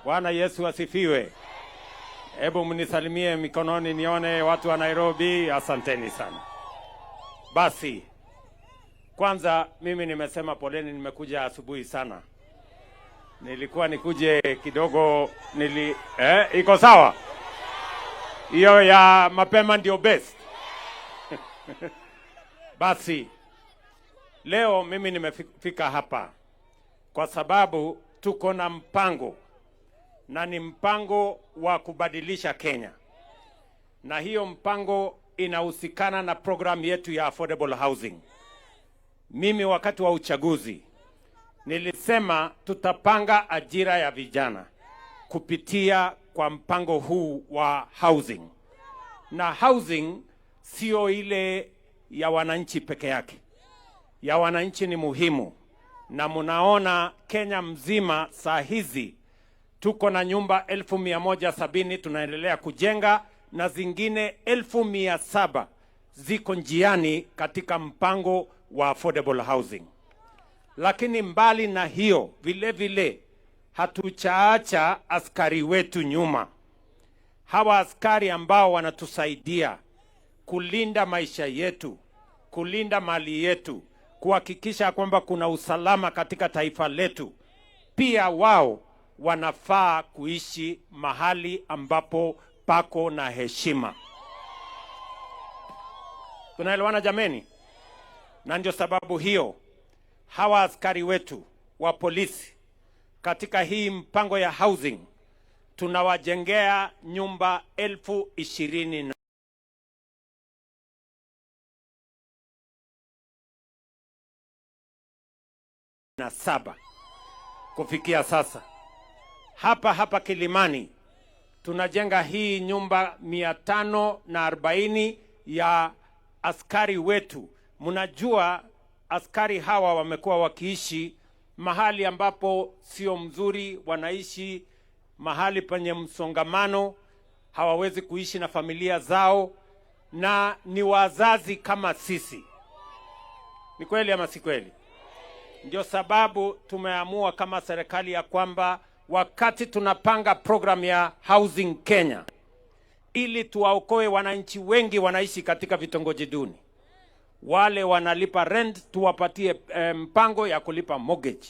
Bwana Yesu asifiwe. Hebu mnisalimie mikononi nione watu wa Nairobi. Asanteni sana. Basi kwanza mimi nimesema poleni, nimekuja asubuhi sana. Nilikuwa nikuje kidogo iko sawa? Hiyo ya mapema ndio best. Basi leo mimi nimefika hapa kwa sababu tuko na mpango, na ni mpango wa kubadilisha Kenya, na hiyo mpango inahusikana na program yetu ya affordable housing. Mimi wakati wa uchaguzi nilisema tutapanga ajira ya vijana kupitia kwa mpango huu wa housing. Na housing sio ile ya wananchi peke yake. Ya wananchi ni muhimu. Na munaona Kenya mzima saa hizi tuko na nyumba 170,000 tunaendelea kujenga, na zingine 700,000 ziko njiani katika mpango wa affordable housing. Lakini mbali na hiyo, vile vile hatujaacha askari wetu nyuma. Hawa askari ambao wanatusaidia kulinda maisha yetu, kulinda mali yetu, kuhakikisha kwamba kuna usalama katika taifa letu, pia wao wanafaa kuishi mahali ambapo pako na heshima. Tunaelewana jameni? Na ndio sababu hiyo hawa askari wetu wa polisi katika hii mpango ya housing tunawajengea nyumba 27,000 kufikia sasa. Hapa hapa Kilimani tunajenga hii nyumba 540 ya askari wetu. Mnajua askari hawa wamekuwa wakiishi mahali ambapo sio mzuri, wanaishi mahali penye msongamano, hawawezi kuishi na familia zao, na ni wazazi kama sisi. Ni kweli ama si kweli? Ndio sababu tumeamua kama serikali ya kwamba wakati tunapanga program ya Housing Kenya, ili tuwaokoe wananchi wengi wanaishi katika vitongoji duni, wale wanalipa rent tuwapatie mpango ya kulipa mortgage.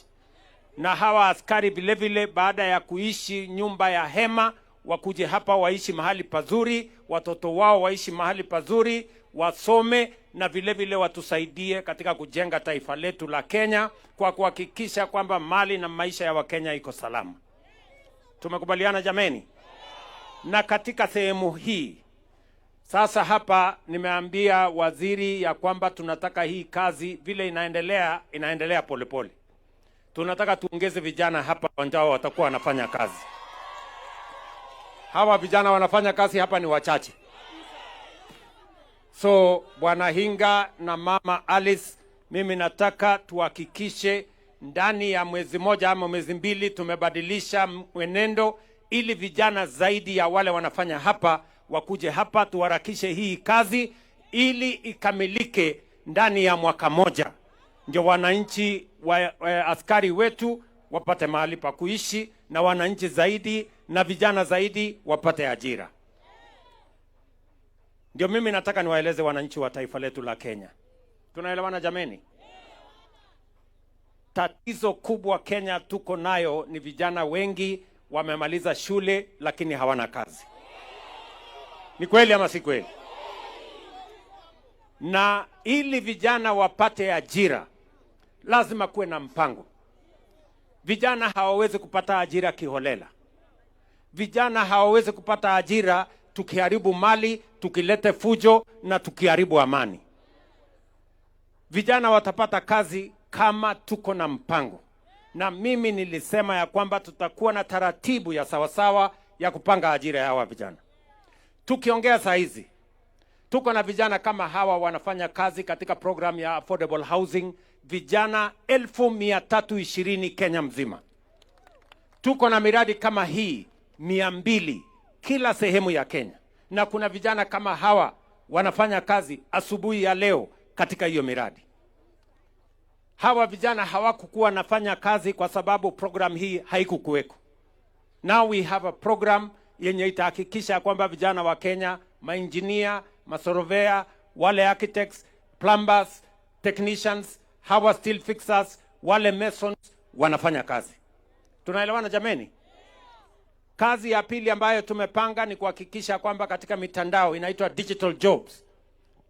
Na hawa askari vile vile baada ya kuishi nyumba ya hema wakuje hapa waishi mahali pazuri, watoto wao waishi mahali pazuri, wasome na vile vile watusaidie katika kujenga taifa letu la Kenya kwa kuhakikisha kwamba mali na maisha ya Wakenya iko salama. Tumekubaliana jameni? Na katika sehemu hii sasa hapa nimeambia waziri ya kwamba tunataka hii kazi vile inaendelea, inaendelea polepole. Tunataka tuongeze vijana hapa ambao watakuwa wanafanya kazi. Hawa vijana wanafanya kazi hapa ni wachache. So Bwana Hinga na Mama Alice, mimi nataka tuhakikishe ndani ya mwezi moja ama mwezi mbili tumebadilisha mwenendo ili vijana zaidi ya wale wanafanya hapa wakuje hapa, tuharakishe hii kazi ili ikamilike ndani ya mwaka moja, ndio wananchi wa askari wetu wapate mahali pa kuishi, na wananchi zaidi na vijana zaidi wapate ajira. Ndio mimi nataka niwaeleze wananchi wa taifa letu la Kenya. Tunaelewana jameni? Tatizo kubwa Kenya tuko nayo ni vijana wengi wamemaliza shule lakini hawana kazi. Ni kweli ama si kweli? Na ili vijana wapate ajira lazima kuwe na mpango. Vijana hawawezi kupata ajira kiholela. Vijana hawawezi kupata ajira tukiharibu mali, tukilete fujo na tukiharibu amani. Vijana watapata kazi kama tuko na mpango. Na mimi nilisema ya kwamba tutakuwa na taratibu ya sawasawa ya kupanga ajira ya hawa vijana. Tukiongea saa hizi, tuko na vijana kama hawa wanafanya kazi katika program ya affordable housing, vijana 320,000 Kenya mzima. Tuko na miradi kama hii 200 kila sehemu ya Kenya. Na kuna vijana kama hawa wanafanya kazi asubuhi ya leo katika hiyo miradi. Hawa vijana hawakukuwa wanafanya kazi kwa sababu program hii haikukuweko. Now we have a program yenye itahakikisha kwamba vijana wa Kenya, maengineer, masurveyor, wale architects, plumbers, technicians, hawa steel fixers, wale masons wanafanya kazi. Tunaelewana, jameni? Kazi ya pili ambayo tumepanga ni kuhakikisha kwamba katika mitandao inaitwa digital jobs,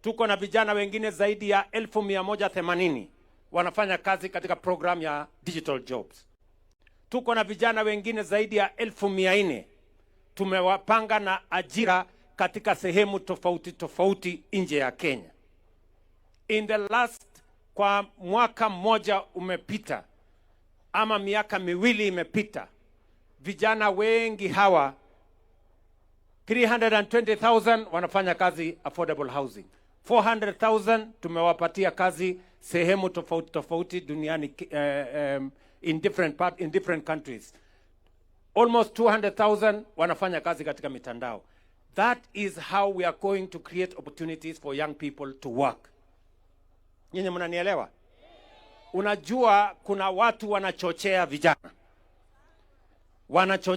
tuko na vijana wengine zaidi ya 180,000 wanafanya kazi katika program ya digital jobs. Tuko na vijana wengine zaidi ya 400,000 tumewapanga na ajira katika sehemu tofauti tofauti nje ya Kenya. In the last, kwa mwaka mmoja umepita ama miaka 2 imepita, vijana wengi hawa 320,000 wanafanya kazi affordable housing, 400,000 tumewapatia kazi sehemu tofauti tofauti duniani, in different countries. Almost 200,000 wanafanya kazi katika mitandao. That is how we are going to create opportunities for young people to work. Nyinyi mnanielewa? Unajua kuna watu wanachochea vijana, wanachochea